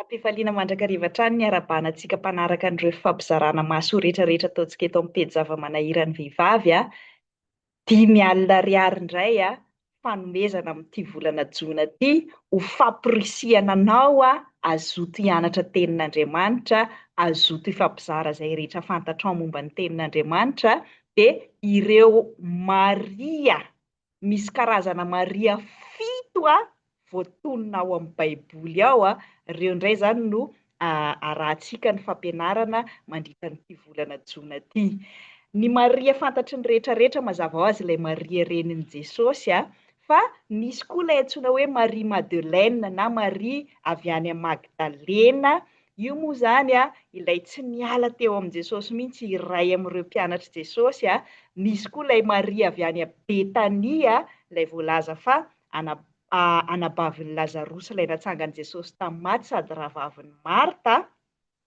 Am-pifaliana mandrakariva hatrany ny iarahabana antsika mpanaraka an'ireo fifampizarana mahasoa rehetra rehetra ataontsika eto amin'ny pejy Zava-manahiran'ny vehivavy a! 50 ariary indray a! Fanomezana amin'ity volana jona ity ho famporisihana anao a! Hazoto hianatra tenin'Andriamanitra, hazoto hifampizara izay rehetra fantatrao momba ny tenin'Andriamanitra dia ireo Maria Misy karazana Maria fito voatonona ao amin'ny Baiboly ao. Ireo indray izany no arahantsika ny fampianarana mandritra an'ity volana jona ity. Ny Maria fantatry ny rehetra rehetra mazava ho azy ilay Maria renin'i Jesosy, fa misy koa ilay antsoina hoe Maria Madeleine na Maria avy any Magdalena. Io moa izany ilay tsy niala teo amin'i Jesosy mihitsy, iray amin'ireo mpianatr'i Jesosy. Misy koa ilay Maria avy any Betania, ilay voalaza fa anabavin'i Lazarosy ilay natsangan'i Jesosy tamin'ny maty sady rahavavin'i Marta.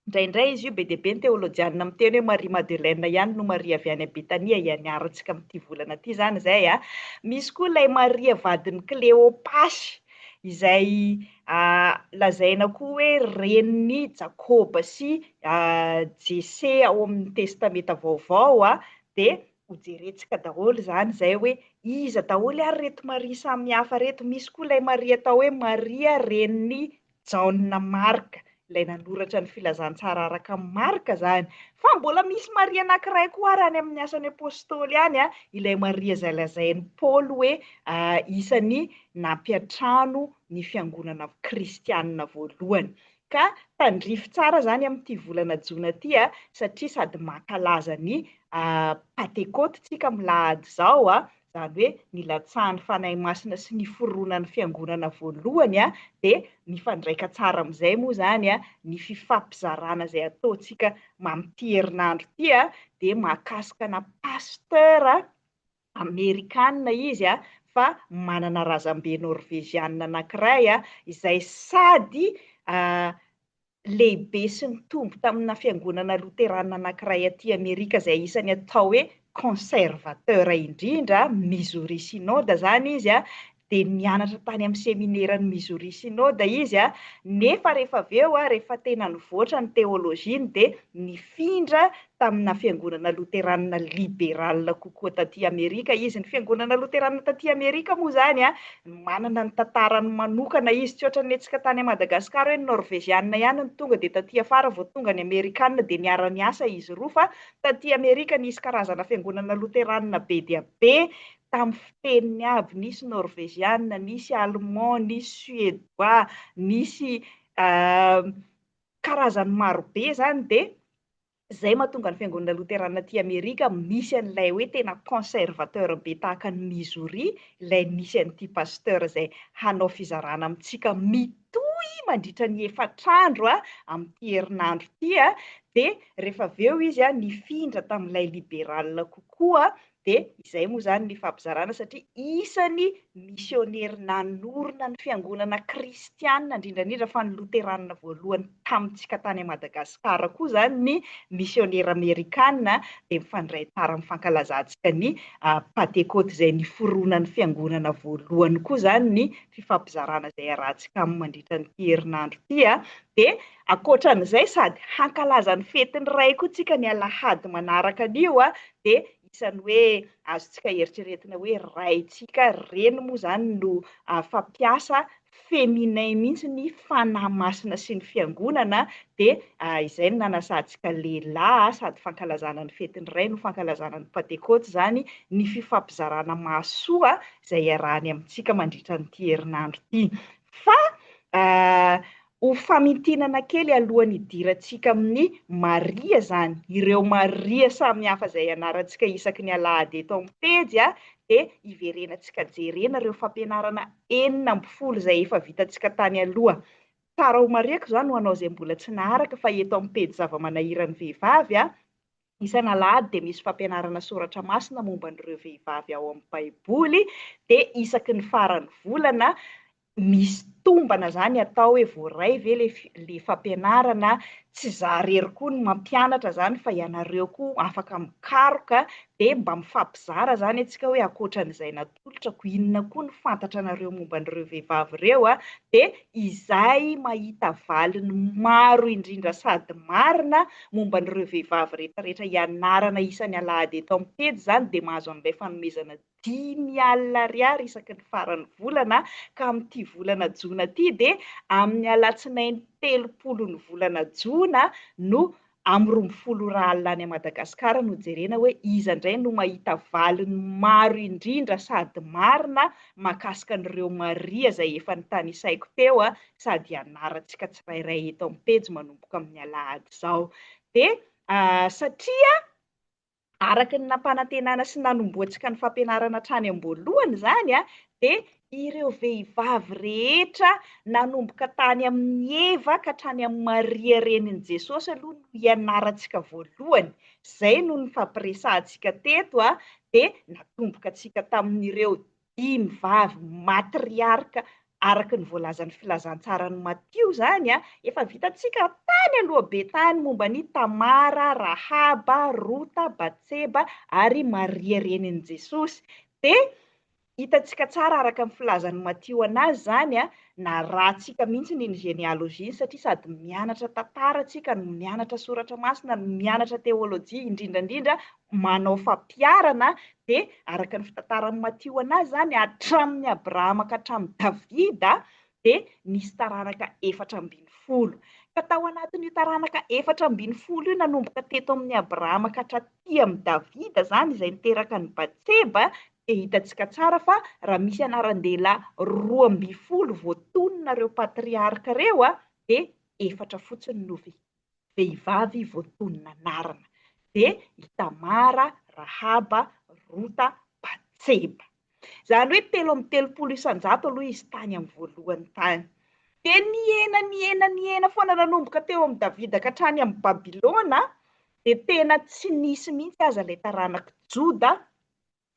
Indraindray izy io, be dia be ny teolojianina miteny hoe Maria Madeleine ihany no Maria avy any Betania, ianiarantsika amin'ity volana ity izany izay. Misy koa ilay Maria vadin'i Kleopasy, izay lazaina koa hoe renin'i Jakoba sy Jese ao amin'ny Testamenta Vaovao, dia hojerentsika daholo izany izay hoe iza daholo ary ireto Maria samihafa ireto. Misy koa ilay Maria atao hoe Maria renin'i Jaona Marka, ilay nanoratra ny Filazantsara araka an'i Marka izany. Fa mbola misy Maria anankiray koa ary any amin'ny Asan'ny Apostoly any, ilay Maria izay lazain'i Paoly hoe isan'ny nampiantrano ny fiangonana kristianina voalohany. Ka tandrify tsara izany amin'ity volana jona ity, satria sady mankalaza ny Pantekôty tsika amin'ny lahady izao, izany hoe nilatsahan'ny Fanahy Masina sy niforonan'ny Fiangonana voalohany dia mifandraika tsara amin'izay moa izany ny fifampizarana izay ataontsika amin'ity herinandro ity dia mahakasika ana Pasteur Amerikana izy fa manana razambe Norveziana anankiray izay sady lehibe sy nitombo tamina fiangonana loterana anankiray aty Amerika izay isan'ny atao hoe conservateur indrindra, Missouri Synod izany izy, dia nianatra tany amin'ny semineran'ny Missouri Synod izy, nefa rehefa avy eo, rehefa tena nivoatra ny teolojiany dia nifindra tamina fiangonana loteranina liberal kokoa taty Amerika izy. Ny fiangonana loteranina taty Amerika moa izany manana ny tantarany manokana izy, tsy ohatran'ny antsika tany Madagasikara hoe ny Norvezianina ihany no tonga dia taty afara vao tonga ny Amerikanina dia niara-niasa izy roa fa taty Amerika nisy karazana fiangonana loteranina be dia be tamin'ny fiteniny avy, nisy Norvezianina, nisy Allemand, nisy Suédois, nisy karazany marobe izany dia izay mahatonga ny fiangonana loterana aty Amerika misy an'ilay hoe tena conservateur be tahaka an'i Missouri, ilay nisy an'ity pasteur izay hanao fizarana amintsika mitohy mandritra ny efatr'andro amin'ity herinandro ity, dia rehefa avy eo izy nifindra tamin'ilay liberal kokoa Dia izay moa izany ny ifampizarana satria isany misionery nanorina ny fiangonana kristianina, indrindra indrindra fa ny loteranina voalohany tamintsika tany Madagasikara koa izany ny misionera amerikana, dia mifandray tsara amin'ny fankalazantsika ny Pantekôty izay niforonan'ny fiangonana voalohany koa izany ny fifampizarana izay iarahantsika aminy mandritra an'ity herinandro ity. Dia ankoatra an'izay sady hankalaza ny fetin'ny Ray koa tsika ny alahady manaraka an'io dia isan'ny hoe azontsika eritreretina hoe raintsika, reny moa izany no fampiasa féminin mihitsy ny Fanahy Masina sy ny Fiangonana, dia izay no nanasantsika lehilahy sady fankalazana ny fetin'ny Ray no fankalazana ny Pantekôty izany ny fifampizarana mahasoa izay iarahany amintsika mandritra an'ity herinandro ity. Fa Ho famintinana kely alohan'ny hidirantsika amin'ny Maria izany, ireo Maria samihafa izay ianarantsika isaky ny alahady eto amin'ny pejy dia hiverenantsika jerena ireo fampianarana 16 izay efa vitantsika tany aloha. Tsara ho marihako izany ho anao izay mbola tsy naharaka fa eto amin'ny pejy zava-manahiran'ny vehivavy Isan'alahady dia misy fampianarana soratra masina momba an'ireo vehivavy ao amin'ny Baiboly, dia isaky ny faran'ny volana, Misy tombana izany atao hoe voaray ve le le fampianarana, tsy za rery koa no mampianatra izany fa ianareo koa afaka mikaroka dia mba mifampizara izany antsika hoe ankoatran'izay natolotrako inona koa no fantatranareo momba an'ireo vehivavy ireo a, dia izay mahita valiny maro indrindra sady marina momba an'ireo vehivavy rehetrarehetra ianarana isan'ny alahady eto amin'ny pejy izany dia mahazo an'ilay fanomezana 50 ariary isaky ny faran'ny volana ka amin'ity volana jona ity dia amin'ny alatsinainy 30 ny volana jona no amin'ny 12 ora alina any Madagasikara no jerena hoe iza indray no mahita valiny maro indrindra sady marina mahakasika an'ireo Maria izay efa notanisaiko teo sady ianarantsika tsirairay eto amin'ny pejy manomboka amin'ny alahady izao dia satria Araka ny nampanantenana sy nanombohantsika ny fampianarana hatrany am-boalohany izany dia ireo vehivavy rehetra nanomboka tany amin'i Eva ka hatrany amin'i Maria renin'i Jesosy aloha no hianarantsika voalohany. Izay no nifampiresahantsika teto dia natombokantsika tamin'ireo dimy vavy matriarka araka ny voalazan'ny filazantsaran'i Matio izany, efa vitantsika tany aloha be tany momba an'i Tamara, Rahaba, Rota, Batseba ary Maria renin'i Jesosy. Dia hitantsika tsara araka ny filazan'i Matio an'azy izany, narahantsika mihitsy iny généalogie iny satria sady mianatra tantara tsika no mianatra soratra masina no mianatra teolojia indrindra indrindra manao fampiharana dia araka ny fitantaran'i Matio an'azy izany hatramin'i Abrahama ka hatramin'i Davida dia nisy taranaka 14. Ka tao anatin'io taranaka 14 io nanomboka teto amin'i Abrahama ka hatraty amin'i Davida izany izay niteraka an'i Batseba dia hitantsika tsara fa raha misy anaran-dehilahy 12 voatonona ireo patriarka ireo dia efatra fotsiny no vehivavy voatonona anarana dia i Tamara, Rahaba, Rota, Batseba. Izany hoe 33% aloha izy tany amin'ny voalohany tany. Dia nihena nihena nihena foana nanomboka teo amin'i Davida ka hatrany amin'i Babylona dia tena tsy nisy mihitsy aza ilay taranak'i Joda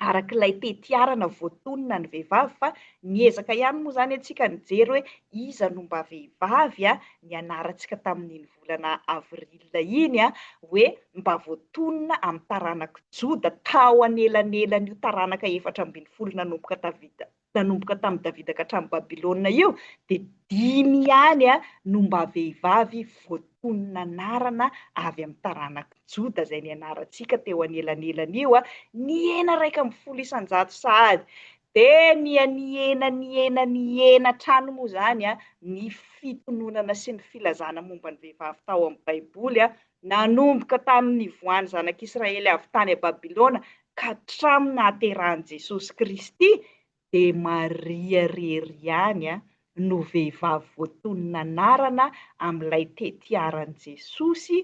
araka ilay tetiarana voatonona ny vehivavy fa niezaka ihany moa izany antsika nijery hoe iza no mba vehivavy nianarantsika tamin'iny volana avril iny hoe mba voatonona amin'ny taranak'i Joda tao anelanelan'io taranaka 14 nanomboka Davida nanomboka tamin'i Davida ka hatramin'i Babylona io dia dimy ihany no mba vehivavy voatonona anarana avy amin'ny taranak'i Joda izay nianarantsika teo anelanelan'io, nihena 11% sahady. Dia niha-nihena nihena nihena hatrany moa izany ny fitononana sy ny filazana momba ny vehivavy tao amin'ny Baiboly, nanomboka tamin'ny nivoahan'ny zanak'Israely avy tany Babylona ka hatramin'ny nahaterahan'i Jesosy Kristy, dia Maria irery ihany no vehivavy voatonona anarana amin'ilay tetiaran'i Jesosy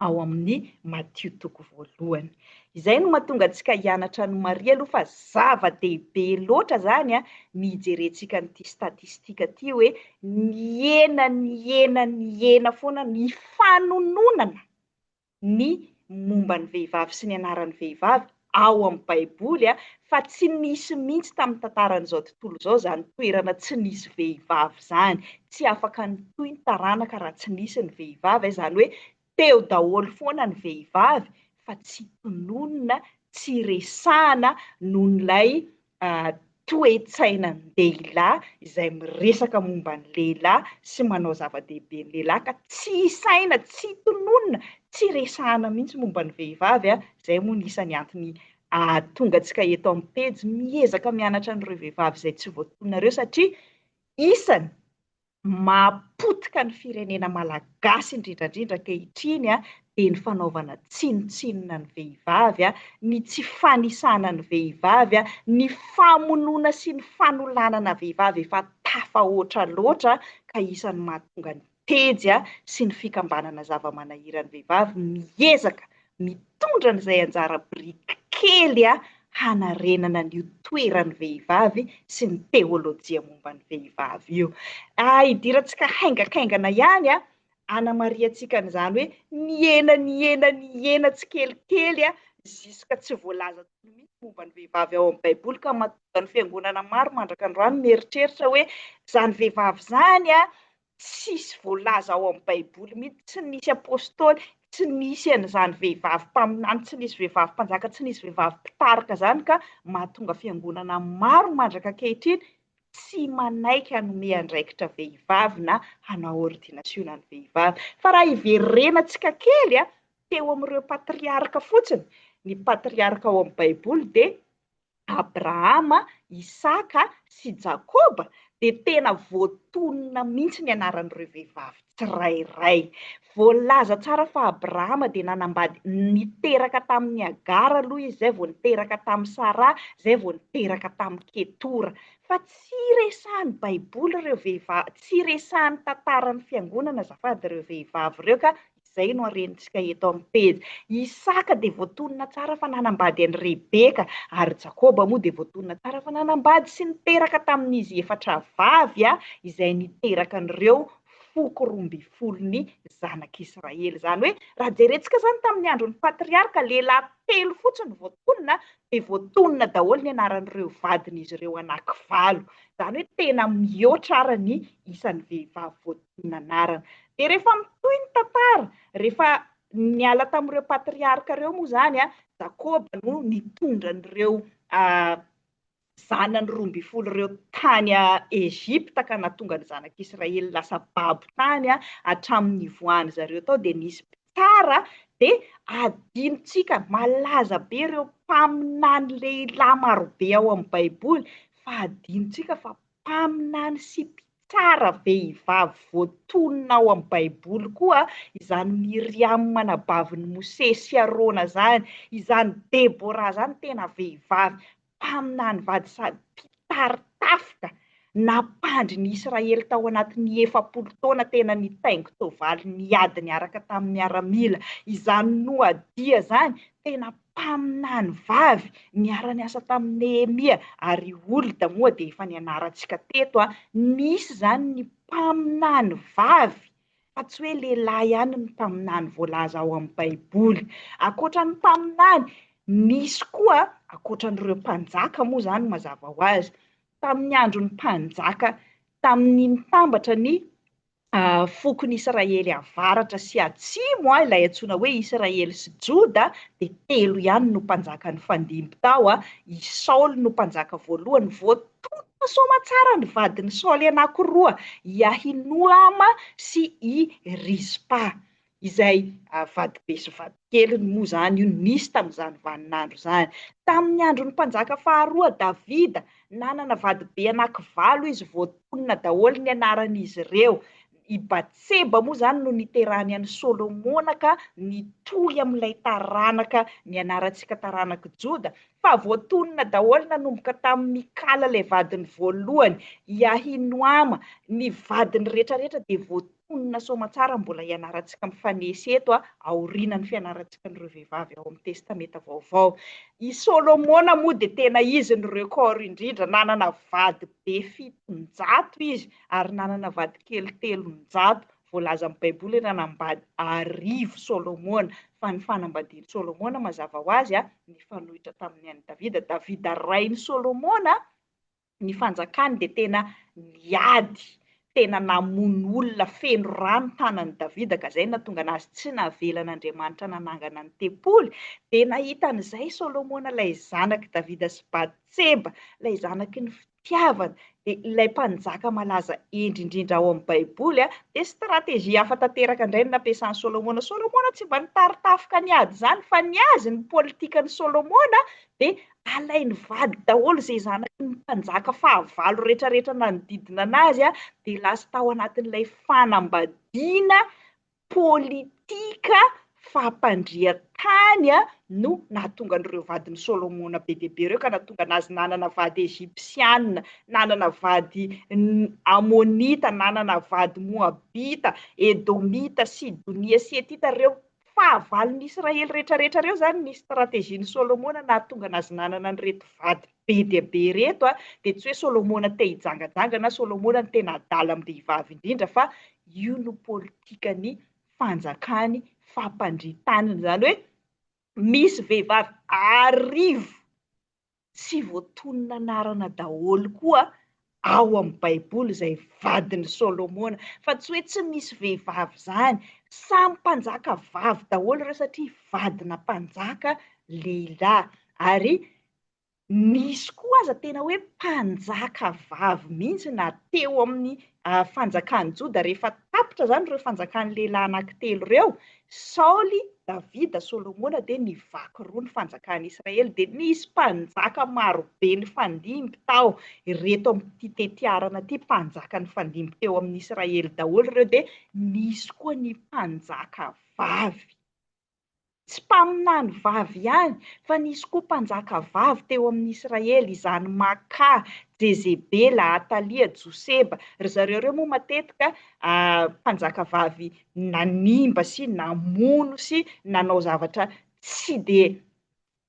ao amin'ny Matio toko voalohany. Izay no mahatonga antsika hianatra an'i Maria aloha fa zava-dehibe loatra izany ny hijerentsika an'ity statistika ity hoe nihena nihena nihena foana ny fanononana ny momba ny vehivavy sy ny anaran'ny vehivavy ao amin'ny Baiboly fa tsy nisy mihitsy tamin'ny tantaran'izao tontolo izao izany toerana tsy nisy vehivavy izany. Tsy afaka nitohy ny taranaka raha tsy nisy ny vehivavy, izany hoe teo daholo foana ny vehivavy fa tsy tononina, tsy resahana noho ilay toe-tsainan-dehilahy izay miresaka momba ny lehilahy sy manao zava-dehibe ny lehilahy ka tsy isaina, tsy tononina, tsy resahana mihitsy momba ny vehivavy, izay moa no isan'ny antony ahatonga antsika eto amin'ny pejy miezaka mianatra an'ireo vehivavy izay tsy voatonona ireo satria isany mahapotika ny firenena malagasy indrindra indrindra ankehitriny dia ny fanaovana tsinontsinona ny vehivavy, ny tsy fanisana ny vehivavy, ny famonoana sy ny fanolanana vehivavy efa tafahoatra loatra ka isan'ny mahatonga ny pejy sy ny fikambanana zava-manahiran'ny vehivavy miezaka mitondra an'izay anjara biriky kely hanarenana an'io toeran'ny vehivavy sy ny teolojia momba ny vehivavy io. Hidirantsika haingankaingana ihany hanamarihantsika an'izany hoe nihena nihena nihena tsikelikely. Ziska tsy voalaza intsony mihitsy momba ny vehivavy ao amin'ny Baiboly ka mahatonga ny fiangonana maro mandraka androany mieritreritra hoe izany vehivavy izany tsisy voalaza ao amin'ny Baiboly mihitsy, tsy nisy apostoly, tsy nisy an'izany vehivavy mpaminany, tsy nisy vehivavy mpanjaka, tsy nisy vehivavy mpitarika izany ka mahatonga fiangonana maro mandraka ankehitriny tsy manaiky hanome andraikitra vehivavy na hanao ordinasiona ny vehivavy. Fa raha hiverenantsika kely teo amin'ireo patriarka fotsiny, ny patriarka ao amin'ny Baiboly dia Abrahama, Isaka sy Jakoba, dia tena voatonona mihitsy ny anaran'ireo vehivavy tsirairay. Voalaza tsara fa Abrahama dia nanambady, niteraka tamin'i Hagara aloha izy, izay vao niteraka tamin'i Saraha, izay vao niteraka tamin'i Ketora. Fa tsy resahan'ny Baiboly ireo vehivavy, tsy resahan'ny tantaran'ny fiangonana azafady ireo vehivavy ireo ka Izay no harenintsika eto amin'ny pejy. Isaka dia voatonona tsara fa nanambady an'i Rebeka, ary Jakoba moa dia voatonona tsara fa nanambady sy niteraka tamin'izy efatra vavy izay niteraka an'ireo foko roambifolon'ny zanak'Israely. Izany hoe raha jerentsika izany tamin'ny andron'ny patriarka, lehilahy telo fotsiny voatonona dia voatonona daholo ny anaran'ireo vadin'izy ireo anakivalo. Izany hoe tena mihoatra ara ny isan'ny vehivavy voatonona anarana. Dia rehefa mitohy ny tantara, rehefa niala tamin'ireo patriarka ireo moa izany, Jakoba no nitondra an'ireo zanany 12 ireo tany Egypta ka nahatonga ny zanak'Israely lasa babo tany hatramin'ny nivoahan-dry zareo tao dia nisy mpitsara dia adinontsika, malaza be ireo mpaminany lehilahy marobe ao amin'ny Baiboly fa adinontsika fa mpaminany sy mpitsara vehivavy voatonona ao amin'ny Baiboly koa izany Miriama anabavin'i Mosesy sy Arona izany, izany Debora izany tena vehivavy mpaminany vady sady mpitari-tafika nampandry ny Israely tao anatin'ny 40 taona tena nitaingin-tsoavaly niady niaraka tamin'ny miaramila. Izany Noadia izany tena mpaminany vavy niara-niasa tamin'i Nehemia ary i Holda moa dia efa nianarantsika teto. Nisy izany ny mpaminany vavy fa tsy hoe lehilahy ihany ny mpaminany voalaza ao amin'ny Baiboly. Ankoatra ny mpaminany, nisy koa, ankoatra an'ireo mpanjaka moa izany mazava ho azy, tamin'ny andron'ny mpanjaka, tamin'ny nitambatra ny fokon'i Israely avaratra sy atsimo, ilay antsoina hoe Israely sy Joda, dia telo ihany no mpanjaka nifandimby tao, i Saoly no mpanjaka voalohany, voatonona soamatsara ny vadin'i Saoly anankiroa, i Ahinoama sy i Rizpa, izay vadibe sy vadikeliny moa izany io nisy tamin'izany vaninandro izany. Tamin'ny andron'ny mpanjaka faharoa, Davida, nanana vadibe anakivalo izy, voatonona daholo ny anaran'izy ireo. I Batseba moa izany no niterahany an'i Solomona ka nitohy amin'ilay taranaka nianarantsika taranak'i Joda, fa voatonona daholo nanomboka tamin'i Mikala ilay vadiny voalohany, i Ahinoama, ny vadiny rehetrarehetra dia voatonona soamantsara mbola hianarantsika mifanesy eto aorianan'ny fianarantsika an'ireo vehivavy ao amin'ny Testamenta Vaovao. I Solomona moa dia tena izy no record indrindra, nanana vady be 700 izy ary nanana vadikely 300, voalaza amin'ny Baiboly hoe nanambady 1000 Solomona, fa ny fanambadian'i Solomona mazava ho azy nifanohitra tamin'ny an'i Davida, Davida rain'i Solomona, ny fanjakany dia tena niady, tena namono olona feno rà ny tanan'i Davida ka izay no nahatonga anazy tsy navelan'Andriamanitra nanangana ny tempoly, dia nahita an'izay Solomona ilay zanak'i Davida sy Batseba, ilay zanaky ny fitiavana, dia ilay mpanjaka malaza hendry indrindra ao amin'ny Baiboly, dia stratégie hafa tanteraka indray no nampiasan'i Solomona. Solomona tsy mba nitari-tafika niady izany, fa ny azy, ny politikan'i Solomona dia alainy vady daholo izay zanaky ny mpanjaka fahavalo rehetrarehetra nanodidina anazy, dia lasa tao anatin'ilay fanambadiana politika fampandrian-tany no nahatonga an'ireo vadin'i Solomona be dia be ireo, ka nahatonga anazy nanana vady Egypsiana, nanana vady Amonita, nanana vady Moabita, Edomita, Sidonia sy Hetita, ireo fahavalon'ny Israely rehetrarehetra ireo izany ny stratégie-n'i Solomona nahatonga anazy nanana an'ireto vady be dia be ireto, dia tsy hoe Solomona te hijangajanga na Solomona no tena adala am-behivavy indrindra fa io no politikan'ny fanjakany fampandrian-taniny, izany hoe. Misy vehivavy arivo tsy voatonona anarana daholo koa ao amin'ny Baiboly izay vadin'i Solomona. Fa tsy hoe tsy misy vehivavy izany. Samy mpanjaka vavy daholo ireo satria vadina mpanjaka lehilahy. Ary Nisy koa aza tena hoe mpanjaka vavy mihitsy na teo amin'ny fanjakan'i Joda rehefa tapitra izany ireo fanjakan'ny lehilahy anankitelo ireo, Saoly, Davida, Solomona dia nivaky roa ny fanjakan'i Israely dia nisy mpanjaka marobe nifandimby tao, ireto amin'ity tetiarana ity mpanjaka nifandimby teo amin'i Israely daholo ireo dia nisy koa ny mpanjaka vavy. Tsy mpaminany vavy ihany, fa nisy koa mpanjaka vavy teo amin'ny Israely, izany Maka, Jezebela, Atalia, Joseba. Ry zareo ireo moa matetika mpanjaka vavy nanimba sy namono sy nanao zavatra tsy dia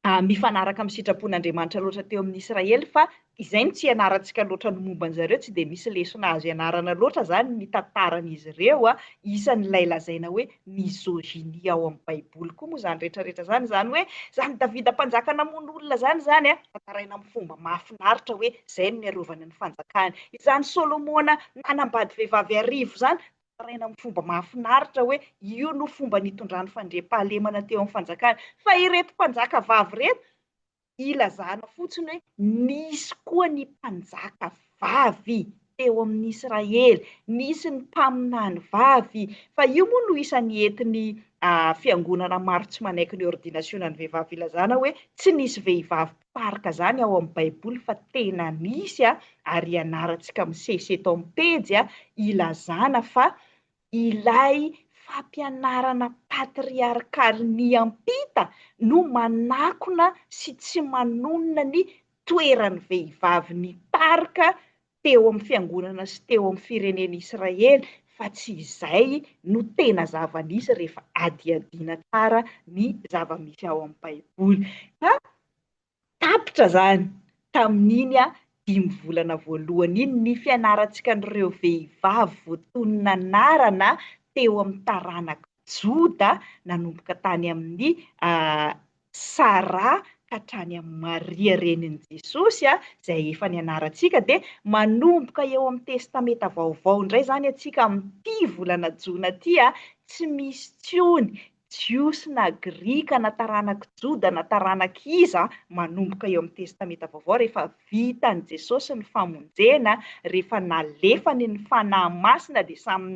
mifanaraka amin'ny sitrapon'Andriamanitra loatra teo amin'ny Israely fa izay no tsy ianarantsika loatra ny momba an'izareo, tsy dia misy lesona azo ianarana loatra izany ny tantaran'izy ireo, isan'ilay lazaina hoe misogynie ao amin'ny Baiboly koa moa izany rehetra rehetra izany, izany hoe izany Davida mpanjaka namono olona izany izany tantaraina amin'ny fomba mahafinaritra hoe izay no niarovany ny fanjakany, izany Solomona nanambady vehivavy arivo izany Tantaraina amin'ny fomba mahafinaritra hoe io no fomba nitondrany fandriampahalemana teo amin'ny fanjakany. Fa ireto mpanjaka vavy ireto, ilazana fotsiny hoe nisy koa ny mpanjaka vavy teo amin'ny Israely, nisy ny mpaminany vavy. Fa io moa no isan'ny entin'ny fiangonana maro tsy manaiky ny ordinasionan'ny vehivavy ilazana hoe tsy nisy vehivavy mpitarika izany ao amin'ny Baiboly fa tena misy ary ianarantsika misesy eto amin'ny pejy ilazana fa ilay fampianarana patriarkaly niampita no manakona sy tsy manonona ny toeran'ny vehivavy nitarika teo amin'ny fiangonana sy teo amin'ny firenena Israely fa tsy izay no tena zava-nisy rehefa adihadiana tsara ny zava-misy ao amin'ny Baiboly. Ka tapitra izany tamin'iny dimy volana voalohany iny ny fianarantsika an'ireo vehivavy voatonona anarana teo amin'ny taranak'i Joda nanomboka tany amin'ny Sara ka hatrany amin'i Maria renin'i Jesosy, izay efa nianarantsika, dia manomboka eo amin'ny Testamenta Vaovao indray izany antsika amin'ity volana jona ity, tsy misy intsony Jiosy na Grika na taranak'i Joda na taranak'iza manomboka eo amin'ny Testamenta Vaovao rehefa vitan'i Jesosy ny famonjena, rehefa nalefany ny Fanahy Masina dia samy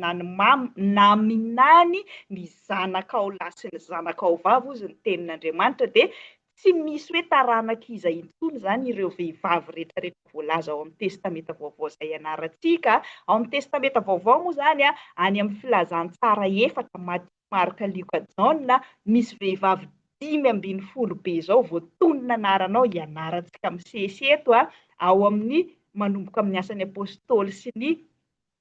naminany ny zanakao lahy sy ny zanakao vavy hozy ny tenin'Andriamanitra dia tsy misy hoe taranak'iza intsony izany ireo vehivavy rehetrarehetra voalaza ao amin'ny Testamenta Vaovao izay ianarantsika. Ao amin'ny Testamenta Vaovao moa izany, any amin'ny Filazantsara efatra, Matio, Marka, Lioka, Jaona, misy vehivavy 15 be izao voatonona anarana ao, ianarantsika misesy eto, ao amin'ny manomboka amin'ny Asan'ny Apostoly sy ny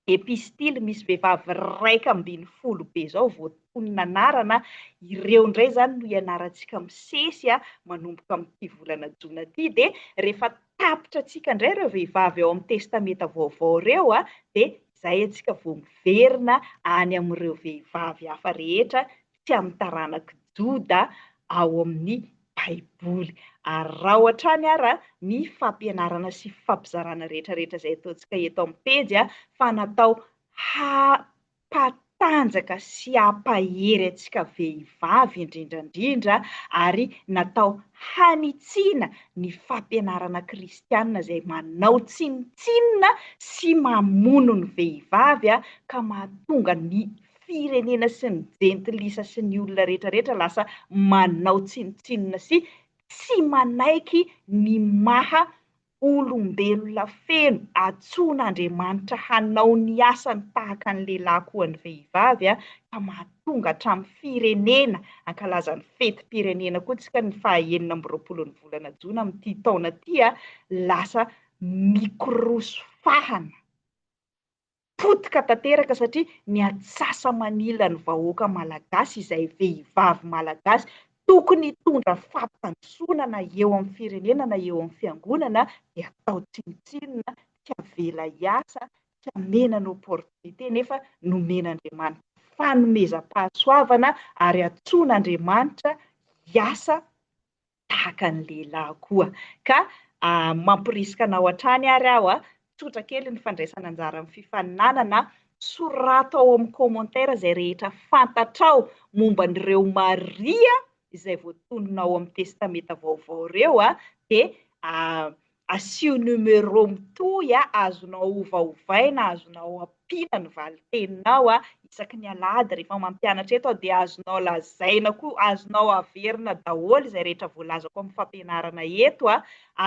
Epistily misy vehivavy 11 be izao voatonona anarana, ireo indray izany no ianarantsika misesy manomboka amin'ity volana jona ity, dia rehefa tapitra antsika indray ireo vehivavy ao amin'ny testamenta vaovao ireo dia izay antsika vao miverina any amin'ireo vehivavy hafa rehetra tsy amin'ny taranak'i Joda ao amin'ny Baiboly. Araho hatrany ara ny fampianarana sy fifampizarana rehetra rehetra izay ataontsika eto amin'ny pejy fa natao hampatanjaka sy hampahery antsika vehivavy indrindra indrindra ary natao hanitsiana ny fampianarana kristiana izay manao tsinontsinona sy mamono ny vehivavy ka mahatonga ny firenena sy ny jentilisa sy ny olona rehetra rehetra lasa manao tsinontsinona sy tsy manaiky ny maha olombelona feno antsoin'Andriamanitra hanao ny asany tahaka ny lehilahy koa ny vehivavy ka mahatonga hatramin'ny firenena hankalaza ny fetim-pirenena koa tsika ny faha 26 ny volana jona amin'ity taona ity lasa mikoroso fahana potika tanteraka satria ny atsasa-manila ny vahoaka malagasy izay vehivavy malagasy tokony hitondra fampandrosoana na eo amin'ny firenena na eo amin'ny fiangonana dia atao tsinontsinona, tsy avela hiasa, tsy amena ny opportunité nefa nomen'Andriamanitra fanomezam-pahasoavana ary antsoin'Andriamanitra hiasa tahaka ny lehilahy koa. Ka mamporisika anao hatrany ary aho, tsotra kely ny fandraisana anjara amin'ny fifaninanana, sorato ao amin'ny commentaire izay rehetra fantatrao momba an'ireo Maria izay voatonona ao amin'ny Testamenta Vaovao ireo, dia Asio numéro mitohy a, azonao ovaovaina, azonao ampiana ny valin-teninao a, isaky ny alahady rehefa mampianatra eto aho dia azonao lazaina koa, azonao averina daholo izay rehetra voalazako amin'ny fampianarana eto a,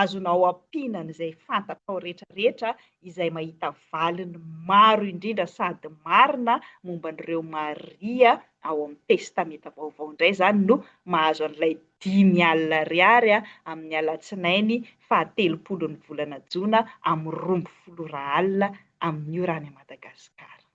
azonao ampiana an'izay fantatrao rehetra rehetra izay mahita valiny maro indrindra sady marina momba an'ireo Maria ao amin'ny Testamenta Vaovao indray izany no mahazo an'ilay 50 alina ariary amin'ny alatsinainy fahatelopolon'ny volana jona amin'ny 12 ora alina amin'ny ora any Madagasikara.